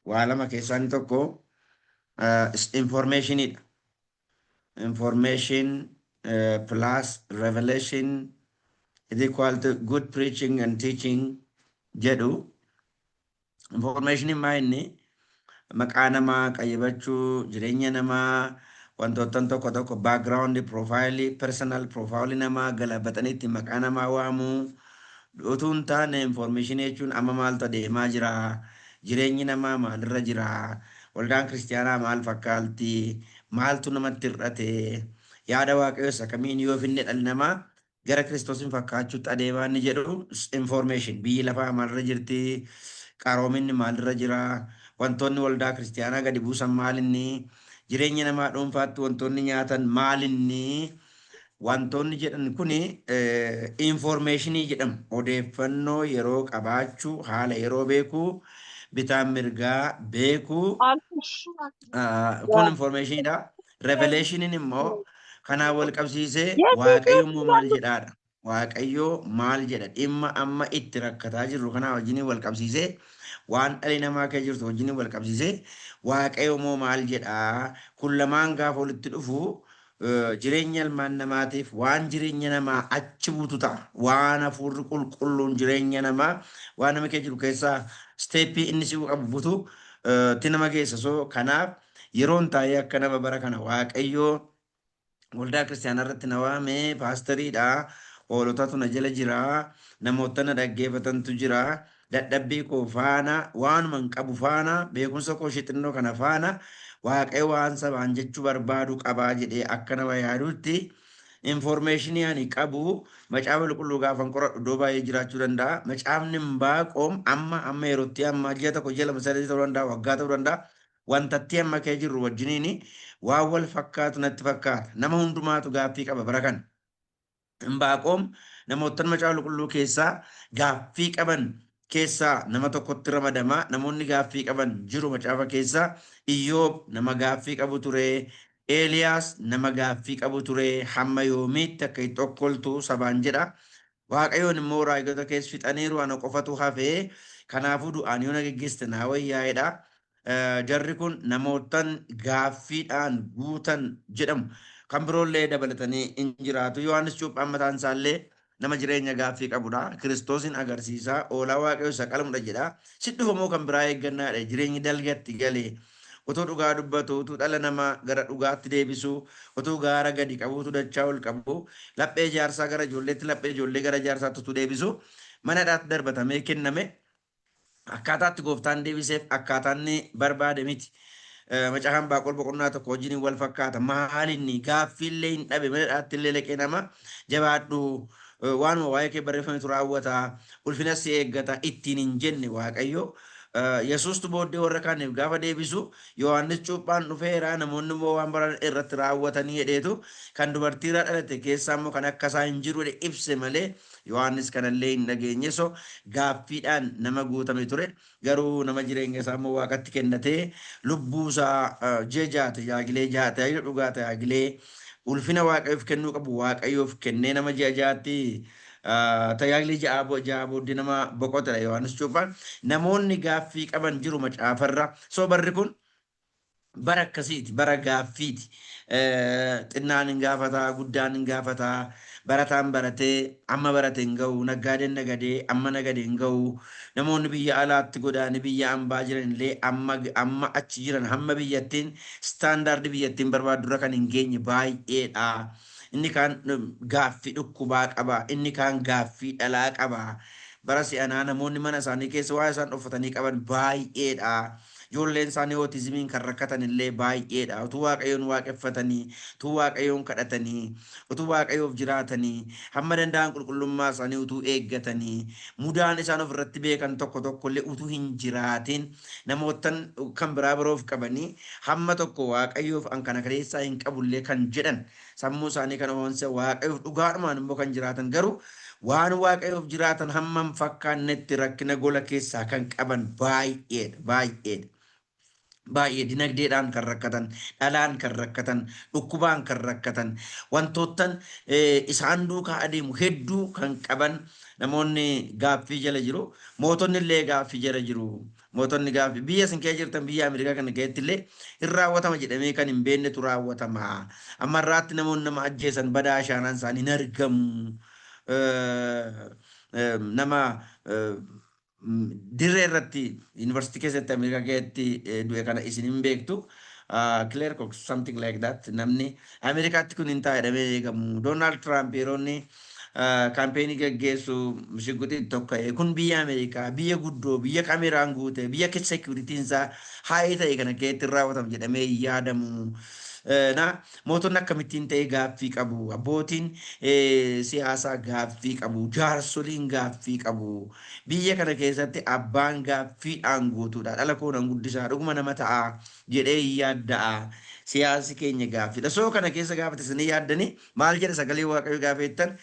Waa lama keessaa inni tokko informationidha. Information plus revelation is equal to good preaching and teaching jedhu. Information maa inni maqaa namaa qayyabachuu, jireenya namaa, wantoottan tokko tokko background profile, personal profile namaa galabatanii itti maqaa namaa waamuu utuu hin taane, information jechuun amma maaltu adeemaa jira, jireenyi namaa maalirra jira, waldaan kiristiyaanaa maal fakkaatti, maaltu namatti hir'ate, yaada Waaqayyoo isa kamiin yoo finne dhalli namaa gara Kiristoosiin fakkaachuutti adeemaa inni jedhu information. Biyyi lafaa maalirra jirti, qaroominni maalirra jira, wantoonni waldaa kiristiyaanaa gadi buusan maalinni, jireenya namaa dhuunfaatti wantoonni nyaatan maalinni, wantoonni jedhan kuni informationii jedhamu. Odeeffannoo yeroo qabaachuu, haala yeroo beekuu, bitaan mirgaa beekuu, kun informationiidha. Revelationiin immoo kanaan wal qabsiisee Waaqayyo immoo maal jedhaadha. Waaqayyo maal jedha dhimma amma itti rakkataa jirru kanaa wajjiniin wal qabsiisee, waan dhalli namaa keessa jirtu wajjiniin wal qabsiisee, Waaqayyo immoo maal jedhaa. Kun lamaan gaafa walitti dhufu jireenya ilmaan namaatiif waan jireenya namaa achi buutu ta'a. Waan hafuurri qulqulluun jireenya namaa waan nama keessa jiru keessaa stepii inni si'u qabu butu itti nama geessa. So kanaaf yeroon taa'ee akka nama bara kana Waaqayyoo waldaa kiristaanaa irratti na waame, paasteriidha. Hoolotatu na jala jira. Namoota na dhaggeeffatantu jira. Dadhabbii koo faana, waanuma hin qabu faana, beekumsa koo ishee xinnoo kana faana, Waaqayyo waan sabaan jechuu barbaadu qabaa jedhee akka nama yaadutti, informationii ani qabu Macaafa Qulqulluu gaafan qoradhu iddoo baay'ee jiraachuu danda'a. Macaafni Imbaaqoom amma amma yerootti amma ji'a 1, ji'a 2, 3 ta'uu danda'a, waggaa ta'uu danda'a. Wantatti amma kee jirru wajjiniin waan wal fakkaatu natti fakkaata. Nama hundumaatu gaaffii qaba bara kana. Imbaaqoom namoottan Macaafa Qulqulluu keessaa gaaffii qaban keessaa nama tokkotti ramadama. Namoonni gaaffii qaban jiru macaafa keessaa. Iyyoob nama gaaffii qabu ture. Eeliyaas nama gaaffii qabu ture. Hamma yoomiitti akka itti okkoltu sabaan jedha. Waaqayyoon immoo raajota kees fixaniiru, ana qofatu hafe, kanaafuu du'aan yoo na geggeessite naa wayyaa'edha. Jarri kun namoottan gaaffiidhaan guutan jedhamu. Kan biroollee dabalatanii in jiraatu. Yohaannis Cuuphaan mataan isaallee nama jireenya gaaffii qabudha. Kiristoosin agarsiisa. Hoolaa Waaqayyoo isa qalamudha jedha. Si dhufa moo kan biraa eeggannaadha? Jireenyi dalgatti galee. Utuu dhugaa dubbatu, utuu dhala namaa gara dhugaatti deebisu, utuu gaara gadi qabu, utuu dachaa ol qabu, laphee jaarsaa gara ijoolleetti, laphee ijoollee gara jaarsaatti utuu deebisu, mana hidhaatti darbatamee kenname. Akkaataatti gooftaan deebiseef akkaataa inni barbaade miti. Macaafa Anbaaqol boqonnaa 1 wajjiniin wal fakkaata. Maal inni gaaffiillee hin dhabe, mana hidhaatti illee leqee nama jabaadhu, waanuma waa'ee kee barreeffametu raawwata, ulfinas si eeggata ittiin hin jenne Waaqayyo. Yesuustu booddee warra kaaniif gaafa deebisu, Yohaannis cuuphaan dhufeera, namoonni immoo waan baran irratti raawwatanii jedheetu, kan dubartiirraa dhalate keessaa immoo kan akka isaa hin jiru jedhe ibse malee Yohaannis kanallee hin dhageenye. So gaaffiidhaan nama guutame ture. Garuu nama jireenya isaa immoo Waaqatti kennatee, lubbuu isaa ji'a 6 tajaajilee, tajaajila dhugaa tajaajilee, ulfina Waaqayyoof kennuu qabu Waaqayyoof kennee, nama ji'a 6tti tajaajilee 6 booddee nama boqotedha Yohaannis Cuuphaan. Namoonni gaaffii qaban jiru macaafarra. So barri kun bara akkasiiti, bara gaaffiiti. Xinnaan hin gaafata, guddaan hin gaafata, barataan baratee amma barate hin ga'u, naggaadeen nagadee amma nagade hin ga'u, namoonni biyya alaatti godaanii biyya ambaa jiran illee amma amma achi jiran hamma biyyattiin standard biyyattiin barbaaddurra kan hin geenye baay'eedha. Inni kaan gaaffii dhukkubaa qaba, inni kaan gaaffii dhalaa qaba. Bara si'anaa namoonni mana isaanii keessa waa isaan dhoffatanii qaban baay'eedha. Ijoolleen isaanii ootizimiin kan rakkatan illee baay'eedha. Utuu Waaqayyoon waaqeffatanii, utuu Waaqayyoon kadhatanii, utuu Waaqayyoof jiraatanii, hamma danda'an qulqullummaa isaanii utuu eeggatanii, mudaan isaan of irratti beekan tokko tokko illee utuu hin jiraatin, namoottan kan biraa biroof qabanii, hamma tokko Waaqayyoof an kana keessaa hin qabu illee kan jedhan, sammuu isaanii kan oonse, Waaqayyoof dhugaadhumaan immoo kan jiraatan, garuu waan Waaqayyoof jiraatan hamma hin fakkaannetti rakkina gola keessaa kan qaban baay'eedha, baay'eedha. Baay'ee dinagdeedhaan kan rakkatan, dhalaan kan rakkatan, dhukkubaan kan rakkatan, wantoottan isaan duukaa adeemu hedduu kan qaban Namoonni gaaffii jala jiru. Mootonni illee gaaffii jala jiru. Mootonni gaaffii biyya isin keessa jirtan, biyya Ameerikaa kana keessatti illee hin raawwatama jedhamee kan hin beeknetu raawwatama. Amma irraatti namoonni nama ajjeesan badaa ashaaraan isaanii hin argamu. Nama dirree irratti yuunivarsiitii keessatti, Ameerikaa keessatti du'e kana isin hin beektu. Claire Cox, something like that. Namni Ameerikaatti kun hin ta'a jedhamee eegamu. Donald Trump yeroo inni campaign geggeessu shiguxii tokko kun biyya Ameerikaa, biyya guddoo, biyya kaameraan guute, biyya securityn isaa high ta'e kana keessatti raawwatama jedhamee hin yaadamu. Na mootonni akkamittiin ta'e gaaffii qabu. Abbootiin siyaasaa gaaffii qabu. Jaarsoliin gaaffii qabu. Biyya kana keessatti abbaan gaaffiidhaan guutuudha. Dhala koo nan guddisaa, dhuguma nama ta'a jedhee hin yaadda'a. Siyaasi keenya gaaffiidha. So kana keessa gaafate isinii yaaddanii maal jedha sagalee Waaqayyoo gaafa jettan,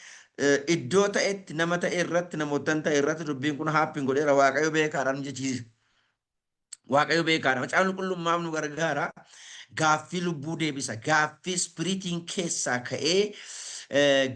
iddoo ta'etti, nama ta'e irratti, namootan ta'e irratti dubbiin kun happen godheera. Waaqayyo beekaadhaan jechiisa. Waaqayyo beekaadha. Macaafni Qulqullummaaf nu gargaara. Gaaffii lubbuu deebisa. Gaaffii spiritiin keessaa ka'ee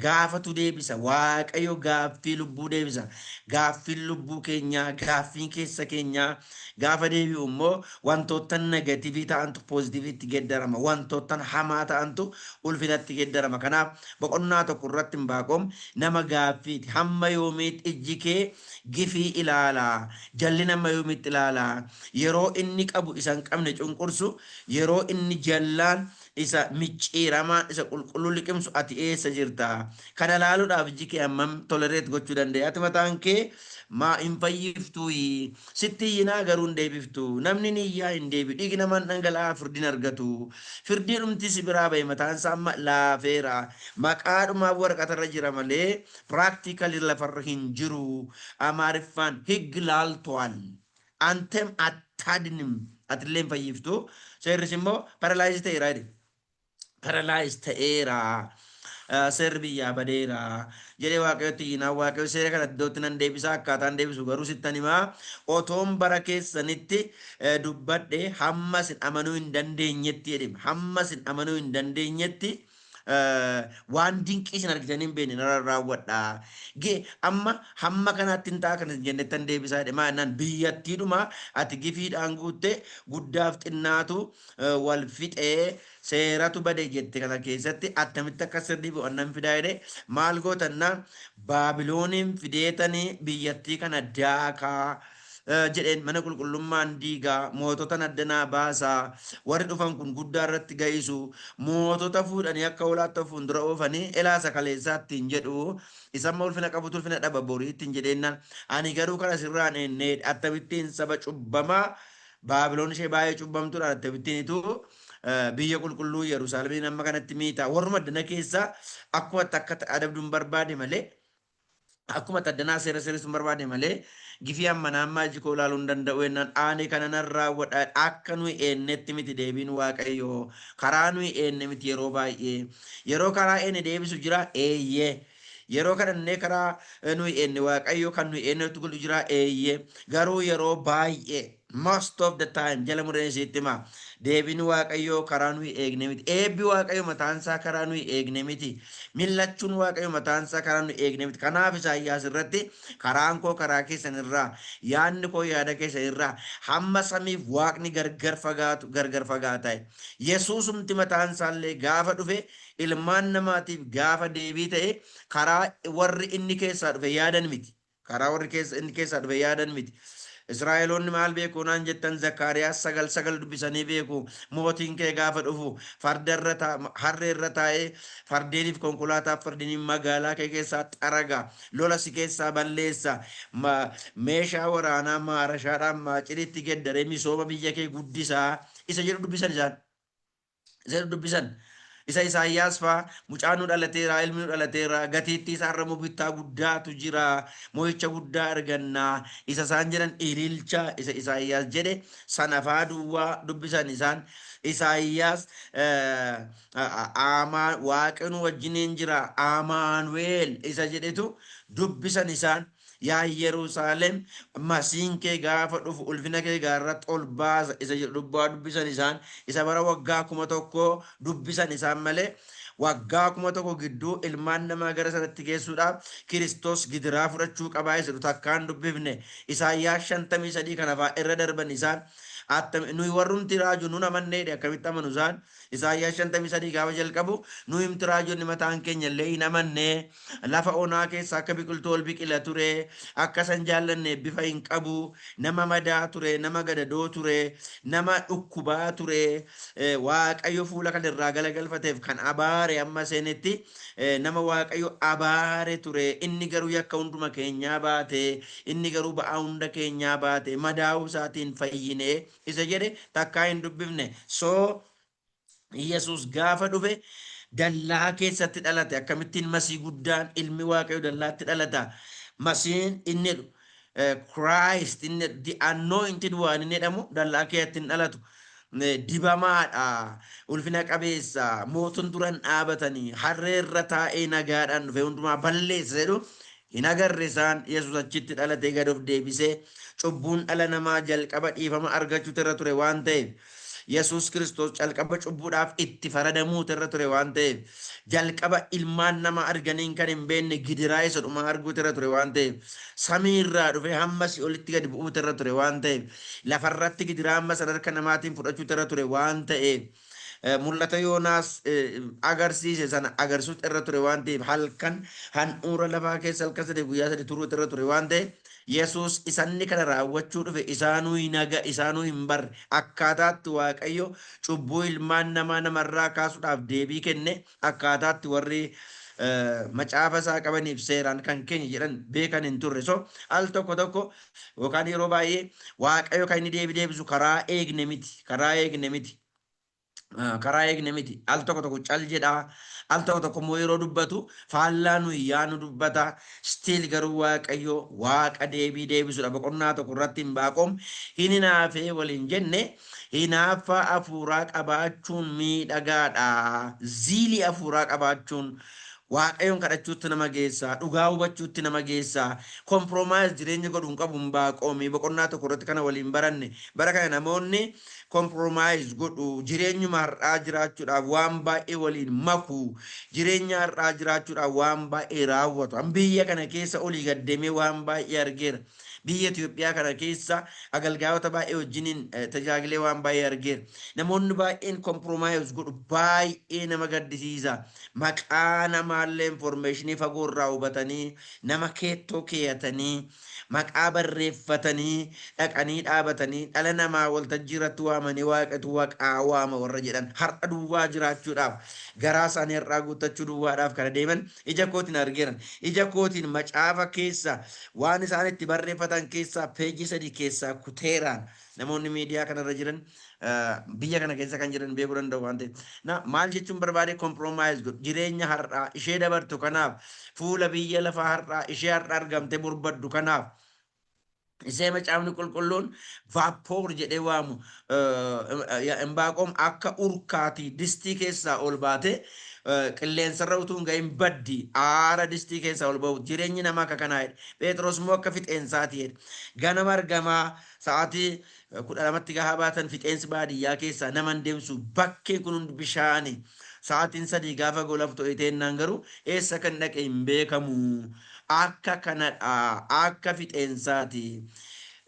gaafatu deebisa. Waaqayyo gaaffii lubbuu deebisa. Gaaffiin lubbuu keenyaa, gaaffiin keessa keenyaa gaafa deebi'u immoo wantoota negative ta'antu positiveitti geeddarama. Wantoota hamaa ta'antu ulfinatti geeddarama. Kanaaf boqonnaa 1 irratti Inbaaqoom nama gaaffiiti. Hamma yoomiitti ijji kee gifii ilaalaa? Jallina hamma yoomiitti ilaalaa? Yeroo inni qabu isa hin qabne cunqursu, yeroo inni jallaan isa micciiramaan isa qulqulluu liqimsu, ati eessa jirta? Kana ilaaluudhaaf ijji kee hammam tolerate gochuu dandeenya? Ati mataan kee maa hin fayyiftuuyi? Sitti iyyinaa garuu hin deebiftu. Namni ni iyyaa, hin deebi'u. Dhiigni namaan dhangala'aa, firdiin argatu. Firdiin dhumti si biraa ba'e mataan isaa amma laafeera. Maqaadhumaaf waraqatarra jira malee practically lafarra hin jiru. Amaariffaan ህግ ላልቷል። አንተም አታድንም. Atillee hin fayyiftu. Seerris immoo paralyze ta'eera jedhe. Paralyze ta'eera. Seerri biyyaa badeera jedhee Waaqayyotti iyyinaa, Waaqayyo seera kana iddootti nan deebisaa. Akkaataan deebisu garuu sittan himaa. Otoon bara keessanitti dubbadhe, hamma isin amanuu hin dandeenyetti jedhime, hamma isin amanuu hin dandeenyetti waan dinqii isin argitanii hin beekne narra raawwadha. Gee amma hamma kanaatti hin ta'a kan isin jennettan deebisaa jedhe. Maa jennaan, biyyattiidhuma ati gifiidhaan guutte, guddaaf xinnaatu wal fixee, seeratu bade jette kana keessatti attamitti akka sirrii bu'annan fidaa jedhe. Maal gootannaan, Baabilooniin fideetanii biyyattii kana daakaa jedheen. Mana qulqullummaan diigaa, mootota addanaa baasaa, warri dhufan kun guddaa irratti ga'isu, mootota fuudhanii akka hoolaatti fuuldura oofanii elaasa kaleessaa ittiin jedhu, isamma ulfina qabutu ulfina dhaba borii ittiin jedheennan, ani garuu kana sirraan eennee akkamittiin saba cubbamaa Baabiloon ishee baay'ee cubbamtuudhaan akkamittiin ituu biyya qulqulluu Yerusaalemiin amma kanatti miitaa? Warruma addana keessaa akkuma takka adabduun barbaade malee, akkuma addanaa seera seerisuun barbaade malee, gifii amma naammaa iji koo ilaaluu hin danda'u jennaan, ani kana nan raawwadha. Akka nuyi eennetti miti deebiin Waaqayyoo, karaa nuyi eenne miti. Yeroo baay'ee yeroo karaa eenne deebisu jira, eeyyee. Yeroo kadhannee karaa nuyi eenne Waaqayyo kan nuyi eennetti godhu jira, eeyyee. Garuu yeroo baay'ee, most of the time, jala mureen isiitti hima, deebiin Waaqayyoo karaa nuyi eegne miti. Eebbi Waaqayyo mataansaa karaa nuyi eegne miti. Millachuun Waaqayyo mataansaa karaa nuyi eegne miti. Kanaaf Isaayyaas irratti, karaan koo karaa keessan irraa, yaadni koo yaada keessan irraa, hamma samiif waaqni gargar fagaatu gargar fagaata. Yesuusumti mataansaallee gaafa dhufe, ilmaan namaatiif gaafa deebii ta'e, karaa warri inni keessaa dhufe yaadan miti. Karaa warri keessa inni keessaa dhufe yaadan miti. Israa'eloonni maal beeku naan jettan, Zakkaariyaas 9:9 dubbisanii beeku. Mootiin kee gaafa dhufu fardarra, harree irra taa'ee, fardeeniif konkolaataaf fardeeniin magaalaa kee keessaa xaraga, lola si keessaa balleessa, meeshaa waraanaa maarashaadhaan maaciliitti geddaree misooma biyya kee guddisaa isa jedhu dubbisan isaan. Isa jedhu dubbisan. Isa Isaayyaas faa, mucaan nu dhalateera, ilmi nu dhalateera, gatiittii isaarra bittaa guddaatu jira, mo'icha guddaa argannaa. Isa isaan jedhan, ililcha isa Isaayyaas jedhe sana faa duwwaa dubbisan isaan. Isaayyaas Waaqni nu wajjiniin jira, Amaanu'eel isa jedhetu dubbisan isaan. Yaa Yerusaalem, masiin kee gaafa dhufu ulfina kee gaarratti ol baasa isa jedhu dubbaa dubbisan isaan. Isa bara waggaa 1000 dubbisan isaan malee, waggaa 1000 gidduu ilmaan namaa gara sanatti geessuudhaaf Kiristoos gidiraa fudhachuu qabaa isa jedhu takkaan dubbifne. Isaayyaas 53 kana fa'aa irra darban isaan. Nuyi warrumti raaju nun amanneedha, akkamitti amanu isaan? Isaayyaas 53 gaafa jalqabu, nuyi himti raajonni mataan keenya illee hin amanne. Lafa onaa keessa akka biqiltuu ol biqila ture, akka san jaallanne bifa hin qabu, nama madaa ture, nama gadadoo ture, nama dhukkubaa ture, Waaqayyo fuula kan irraa galagalfateef kan abaare amma seenetti nama Waaqayyo abaare ture. Inni garuu yakka hunduma keenyaa baate, inni garuu ba'aa hunda keenyaa baate, madaa'uu isaatiin fayyine isa jedhe takkaa hin dubbifne. So Yesuus gaafa dhufe dallaa keessatti dhalate. Akkamittiin Masii guddaan, ilmi Waaqayyo, dallaatti dhalata? Masiin inni jedhu, Christ inni jedhu, the anointed one inni jedhamu dallaa keessatti hin dhalatu. Dibamaadha, ulfina qabeessa, mooton duran dhaabatanii, harree irra taa'ee nagaadhaan dhufe hundumaa balleessa jedhu hin agarre isaan. Yesuus achitti dhalatee gad of deebisee, cubbuun dhala namaa jalqaba dhiifama argachuutu irra ture waan ta'eef, Yesuus Kiristoos calqaba cubbuudhaaf itti faradamuutu irra ture waan ta'eef, jalqaba ilmaan nama arganiin kan hin beekne gidiraa isa dhumaa arguutu irra ture waan ta'eef, samii irraa dhufee hamma si'olitti gadi bu'uutu irra ture waan ta'eef, lafarratti gidiraa hamma sana harka namaatiin fudhachuutu irra ture waan ta'eef, mul'ata Yoonaas agarsiise sana agarsiisuutu irra ture waan ta'eef, halkan handhuura lafaa keessa halkan 3 guyyaa 3 turuutu irra ture waan ta'eef, Yesuus isanni kana raawwachuu dhufe isaanuu hin haga isaanuu hin barre. Akkaataatti Waaqayyo cubbuu ilmaan namaa namarraa kaasuudhaaf deebii kenne, akkaataatti warri macaafa isaa qabaniif seeraan kan keenya jedhan beekan hin turre. So al tokko tokko yookaan yeroo baay'ee Waaqayyo kan inni deebii deebisu karaa eegne miti, karaa eegne miti. Karaa eegne miti. Al tokko tokko cal jedha. Al tokko tokko immoo yeroo dubbatu faallaa nuyi yaanu dubbata. Still garuu Waaqayyo Waaqa deebii deebisudha. Boqonnaa 1 irratti Inbaaqoom hin hinaafee waliin jenne, hinaaffaa hafuuraa qabaachuun miidhagaadha. Ziilii hafuuraa qabaachuun Waaqayyoon kadhachuutti nama geessa, dhugaa hubachuutti nama geessa. Compromise jireenya godhu hin qabu Inbaaqoom. Boqonnaa 1 irratti kana waliin baranne. Bara kana namoonni compromise godhu, jireenyuma har'aa jiraachuudhaaf waan baay'ee waliin maku, jireenya har'aa jiraachuudhaaf waan baay'ee raawwatu. An biyya kana keessa olii gad deemee waan baay'ee argeera. Biyya Itoophiyaa kana keessa agalgaayota baay'ee wajjiniin tajaajilee waan baay'ee argeera. Namoonni baay'een compromise godhu, baay'ee nama gaddisiisa. Maqaa namaallee informationii fagoo irraa hubatanii, nama keettoo keeyatanii, maqaa barreeffatanii, dhaqanii dhaabatanii, dhala namaa waltajjii irratti waamanii, Waaqatu waqaa waama warra jedhan, har'a duwwaa jiraachuudhaaf, garaa isaanii har'aa guuttachuu duwwaadhaaf kana deeman ija kootiin argeera. Ija kootiin macaafa keessa waan isaan itti barreeffatan keessaa peejii 3 keessaa kuteeraan. Namoonni miidiyaa kanarra jiran, biyya kana keessa kan jiran beekuu danda'u waan ta'eef. Na maal jechuun barbaade? Compromise godhu. Jireenya har'aa ishee dabartu kanaaf, fuula biyya lafaa har'aa ishee har'a argamte borbaddu kanaaf, ishee macaafni qulqulluun vapor jedhee waamu, Inbaaqoom akka urkaati distii keessaa ol baatee qilleensarra utuu hin gahin baddi, aara distii keessaa ol ba'u jireenyi namaa akka kanaa jedhe. Phexros immoo akka fixeensaati jedhe. Ganama argamaa, sa'aatii 12tti gahaa baatan, fixeensi baadiyyaa keessaa nama hin deemsu, bakkeen kun hundi bishaani. Sa'aatiin 3 gaafa ga'u lafti ho'iteennaan garuu eessa kan dhaqe hin beekamu. Akka kanadha, akka fixeensaati.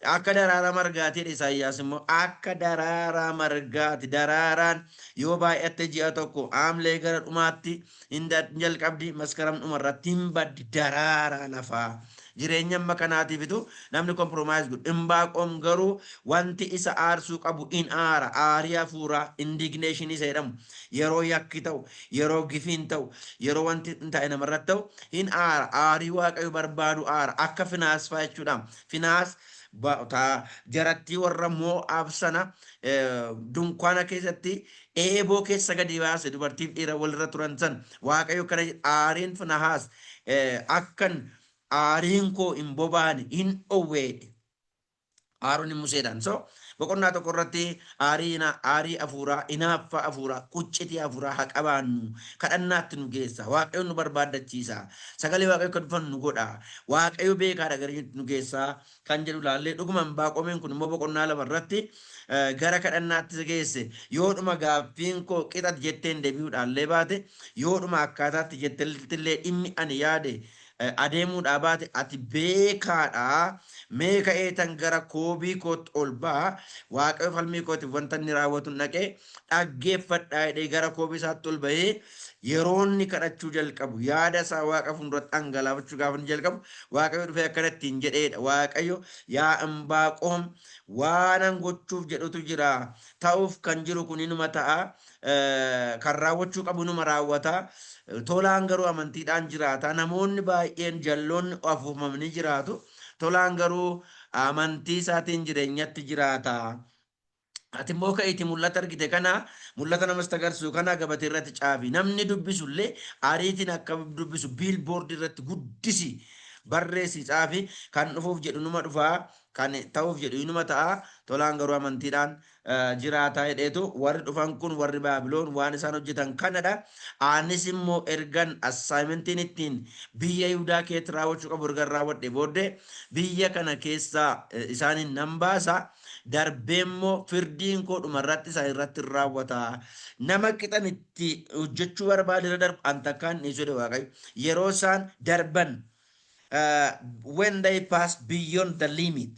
Akka daraaraa margaati jedhe Isaayyaas immoo, akka daraaraa margaati. Daraaraan yoo baay'atte ji'a tokko, Haamlee gara dhumaatti hin jalqabdi, Maskaram dhumarratti hin baddi daraaraa lafaa. Jireenya amma kanaatiifitu namni compromise godhu. Inbaaqoom garuu wanti isa aarsuu qabu in aara. Aarii hafuuraa, indignation isa jedhamu. Yeroo yakki ta'u, yeroo gifiin ta'u, yeroo wanti hin taane namarratti ta'u hin aara. Aarii Waaqayyo barbaadu aara. Akka Finaas fa'aa jechuudha. Finaas jarattii warra Moo'aab sana dunkaana keessatti eeboo keessa gadi baase, dubartiif dhiira walirra turan san. Waaqayyo kana jedha, aariin Finahaas akkan aariin koo hin bobaane hin dhowweedhe. Aaroon Museedhaan. So Boqonnaa 1 irratti aarii aarii hafuuraa, hinaaffaa hafuuraa, quccitii hafuuraa haa qabaannu. Kadhannaatti nu geessa. Waaqayyo nu barbaaddachiisa. Sagalee Waaqayyo akka dhufannu nu godha. Waaqayyo beekaadha gara nu geessa kan jedhu ilaallee, dhuguma Imbaaqoomiin kun immoo boqonnaa 2 irratti gara kadhannaatti geesse. Yoodhuma gaaffiin koo qixat jetteen deebi'uudhaallee baate, yoodhuma akkaataatti jettellee dhimmi ani yaade adeemuudhaa baate, ati beekaadha. Mee ka'eetan gara koobii kootti ol ba'a, Waaqayyo falmii kootiif wanta inni raawwatu dhaqee dhaggeeffadhaa jedhee gara koobii isaatti ol bahee, yeroo inni kadhachuu jalqabu, yaada isaa Waaqa fuulduratti dhangalaafachuu gaafa inni jalqabu, Waaqayyo dhufee akkana ittiin jedheedha. Waaqayyo, "Yaa Imbaaqoom, waanan gochuuf jedhutu jira. Ta'uuf kan jiru kun inuma ta'a. Kan raawwachuu qabu inuma raawwata. Tolaan garuu amantiidhaan jiraata. Namoonni baay'een jalloonni afuufamanii jiraatu. Tolaan garuu amantii isaatiin jireenyatti jiraata. Ati immoo ka'iitii mul'ata argite kana, mul'ata namas agarsiisu kana gabatee irratti caafi. Namni dubbisu illee ariitiin akka dubbisu billboardii irratti guddisi barreessi caafi. Kan dhufuuf jedhu numa dhufaa, kan ta'uuf jedhu inuma ta'a. Tolaan garuu amantiidhaan jiraataa" jedheetu, warri dhufan kun, warri Baabiloon, waan isaan hojjetan kanadha. Anis immoo ergan assignmentiin ittiin biyya Yihudaa keessatti raawwachuu qabu ergan raawwadhe booddee, biyya kana keessaa isaaniin nan baasa. Darbee immoo firdiin koo dhumarratti isaan irratti hin raawwata. Nama qixan itti hojjechuu barbaade irra darbu an takkaan dhiisu jedhe Waaqayyo. Yeroo isaan darban, when they pass beyond the limit,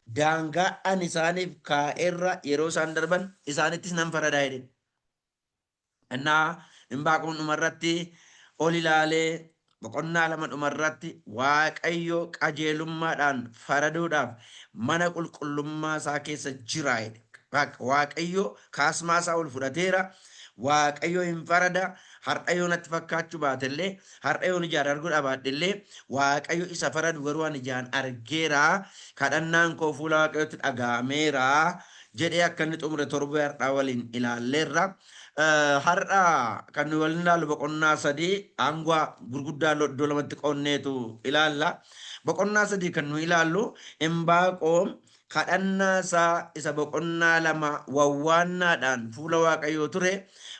daangaa ani isaaniif kaa'erra yeroo isaan darban, isaanittis nan faradaa jedhe. Innaa Imbaaqoom dhumarratti ol ilaalee, boqonnaa 2 dhumarratti, Waaqayyo qajeelummaadhaan faraduudhaaf mana qulqullummaa isaa keessa jira jedhe. Waaqayyo kaasmaa isaa ol fudhateera. Waaqayyo hin farada. Har'a yoo natti fakkaachuu baatellee, har'a yoon ijaan arguu dhabaadhellee, Waaqayyo isa faradu garuu ani ijaan argeera. Kadhannaan koo fuula Waaqayyootti dhaga'ameera jedhee akka inni xumure torbee har'aa waliin ilaalleerra. Har'a kan nuyi waliin ilaallu boqonnaa 3 aangoo gurguddaa iddoo lamatti qoonneetu ilaalla. Boqonnaa 3 kan nuyi ilaallu, Imbaaqoom kadhannaa isaa isa boqonnaa 2 wawwaannaadhaan fuula Waaqayyoo ture,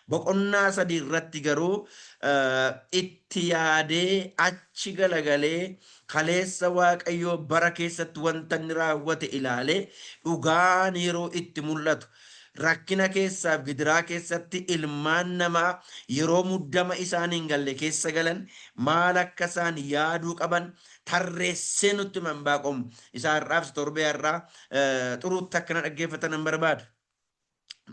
boqonnaa 3 irratti garuu itti yaadee, achi galagalee, kaleessa Waaqayyoo bara keessatti wanta inni raawwate ilaalee, dhugaan yeroo itti mul'atu, rakkina keessaaf gidiraa keessatti ilmaan namaa yeroo muddama isaan hin galle keessa galan maal akka isaan yaaduu qaban tarreessee nutti hima Imbaaqoom. Isa har'aaf torbee har'aa xuruutti akkana dhaggeeffatan hin barbaada.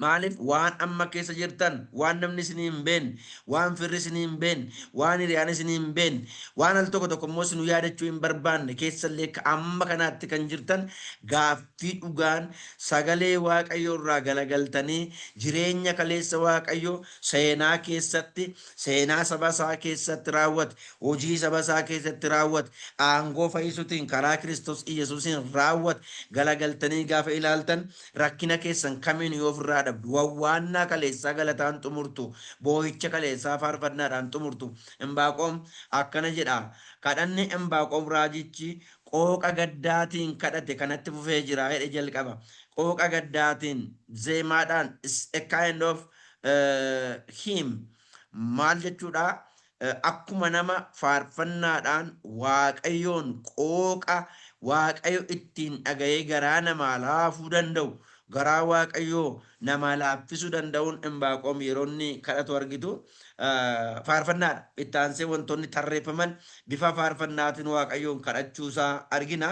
Maaliif? Waan amma keessa jirtan, waan namni isinii hin beekne, waan firri isinii hin beekne, waan hiriyaan isinii hin beekne, waan al tokko tokko immoo isin yaadachuu hin barbaanne keessallee amma kanaatti kan jirtan, gaaffii dhugaan sagalee Waaqayyoo irraa galagaltanii, jireenya kaleessa Waaqayyo seenaa keessatti, seenaa saba isaa keessatti raawwate, hojii saba isaa keessatti raawwate, aangoo fayyisuutiin karaa Kiristoos Iyyasuusiin raawwate galagaltanii gaafa ilaaltan, rakkina keessan kamiin yoo ofirraa dhabdu, wawwaannaa kaleessaa galataan xumurtu, boo'icha kaleessaa faarfannaadhaan xumurtu. Imbaaqoom akkana jedha: "Kadhanni Imbaaqoom raajichi qooqa gaddaatiin kadhate kanatti fufee jira" jedhe jalqaba. Qooqa gaddaatiin, zeemaadhaan, is a kind of hymn. Maal jechuudha? Akkuma nama faarfannaadhaan Waaqayyoon, qooqa Waaqayyo ittiin dhaga'ee garaa namaa laafuu danda'u, garaa Waaqayyoo namaa laaffisuu danda'uun Imbaaqoom yeroo inni kadhatu argitu faarfannaadha. Itti aansee wantoonni tarreeffaman bifa faarfannaatiin Waaqayyoon kadhachuusaa argina.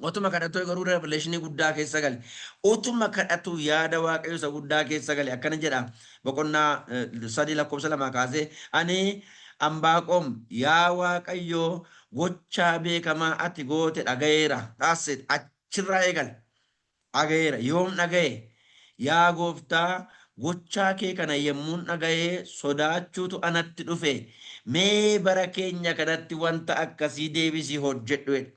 Utuma kadhatu garuu revelationii guddaa keessa gale. Utuma kadhatu yaada Waaqayyo isa guddaa keessa gale. Akkana jedha, boqonnaa 3 lakkoofsa 2 kaasee: "Ani Ambaaqoom, yaa Waaqayyo, gochaa beekamaa ati goote dhaga'eera." That's it. Achirraa eegale. Dhaga'eera. Yoom dhaga'e? "Yaa gooftaa, gochaa kee kana yommuun dhaga'ee sodaachuutu anatti dhufe. Mee bara keenya kanatti wanta akkasii deebisii hojjedhu" jedhe.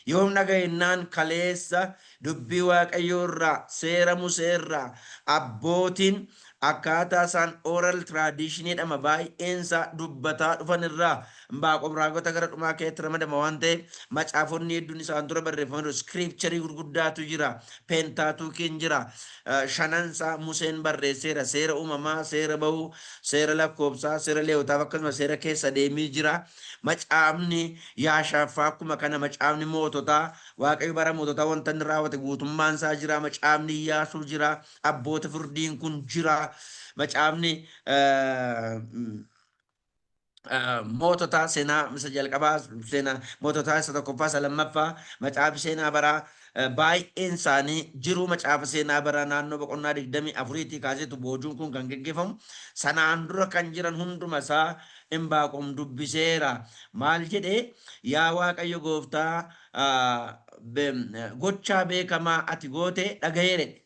Yoom dhaga'ennaan, kaleessa dubbii Waaqayyoo irraa, seera Musee irraa, abbootiin Akkaataa isaan oral tradition jedhama baay'een isaa dubbataa dhufan irraa Imbaaqoom raagota gara dhumaa keessatti ramadama waan ta'eef, macaafonni hedduun isaan dura barreeffamaniiru. Scripture gurguddaatu jira. Pentaatuukiin jira. Shanansaa Museen barreesseera. Seera Uumamaa, Seera Bahuu, Seera Lakkoobsaa, Seera Leewotaaf akkasuma Seera Keessa Deemii jira. Macaafni Yaashaaffaa akkuma kana, macaafni Moototaa, Waaqayyo bara moototaa wanta inni raawwate guutummaan isaa jira. Macaafni Iyyaasuu jira. Abboota Firdiin kun jira. Macaafni Moototaa, seenaa isa jalqabaa, seenaa Moototaa isa tokkoffaa, isa lammaffaa, macaafi seenaa baraa baay'een isaanii jiru. Macaafa seenaa baraa naannoo boqonnaa 24tii kaaseetu boojuun kun kan geggeeffamu. Sanaan dura kan jiran hunduma isaa Imbaaqoom dubbiseera. Maal jedhee? Yaa Waaqayyo gooftaa, gochaa beekamaa ati goote dhagayeera jedhe.